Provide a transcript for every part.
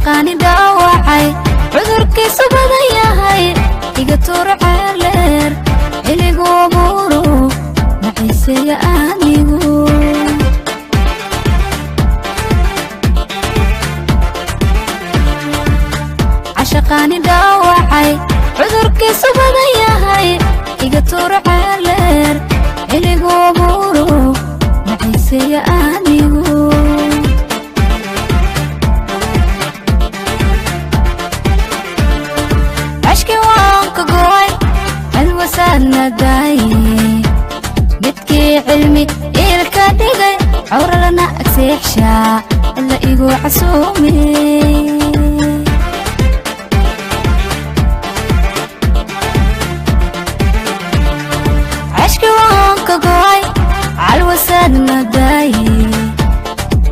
Cashaqaani dhaawacay cudurkiisu badan yahay iga tuur ceeleer xiligu abuuro maciiseeya anigu. Cashaqaani dhaawacay cudurkiisu badan yahay iga tuur ceeleer xiligu abuuro maciiseeya anigu. Cashki waan ka go'ay cilwasaadna daaye midkii cilmi iilka dhigay cawralana agseexshaa cidla igu casuume. Cashki waan ka go'ay calwasaadna daaye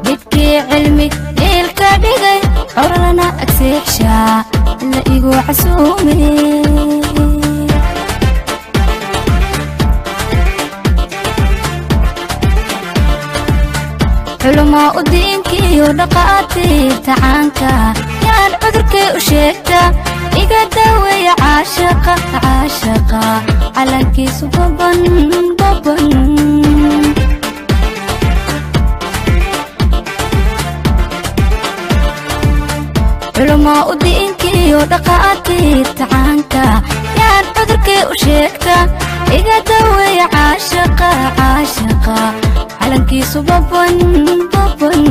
midkii cilmi iilka dhigay cawralana agseexshaa cidla igu casuume. Culumaa u diinkiiyo dhaqaatiirta caanka yaan cudurkay u sheegta iga daaweeya caashaqa caashaqa calankiisu baban baban. Culumaa u diinkiiyo dhaqaatiirta caanka yaan cudurkay u sheegta iga daaweeya caashaqa caashaqa calankiisu baban baban.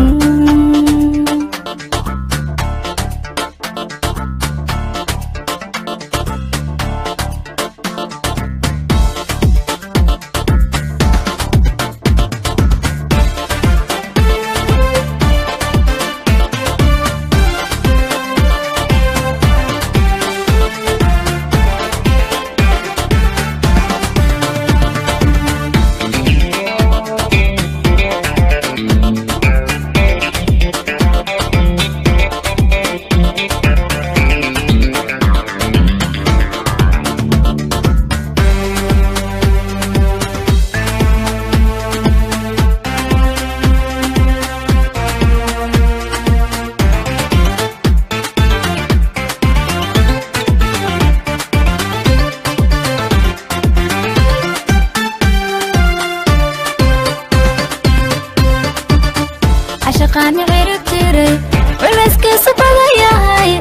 Cashaqaani cirib tiray culayskiisu badan yahay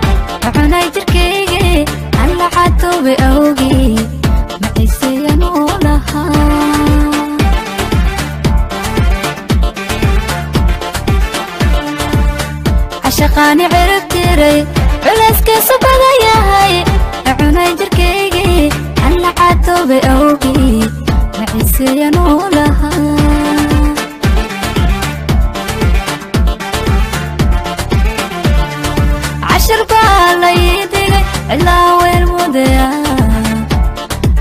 cunay jirkaygii aan la catoobay awgii maciiseeyan u lahaa. Cashaqaani cirib tiray culayskiisu badan yahay cunay jirkaygii aan la catoobay awgii maciiseeyan u lahaa. Cashir baa la ii dhigay cidlaa weel mudaya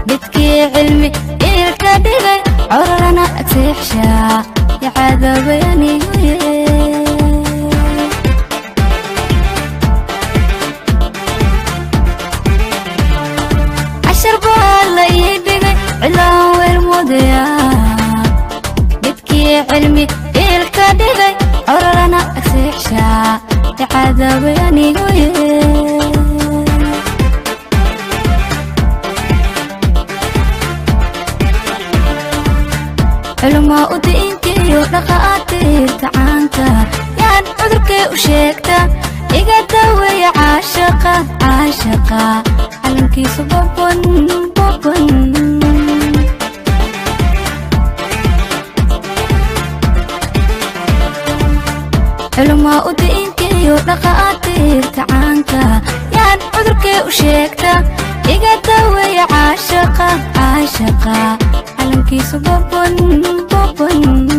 midkii cilmi iilka dhigay cororana agseexshaa yacadaabay anigu ye. Cashir baa la ii dhigay cidlaa weel mudaya midkii cilmi iilka dhigay cororana agseexshaa yacadaabay anigu ye. Culumaa u diinkiiyo dhaqaatiirta caanka yaan cudurkay u sheegta iga daaweeya caashaqa caashaqa calankiisu baban baban. Culumaa u diinkiiyo dhaqaatiirta caanka yaan cudurkay u sheegta iga daaweeya caashaqa caashaqa calankiisu baban baban.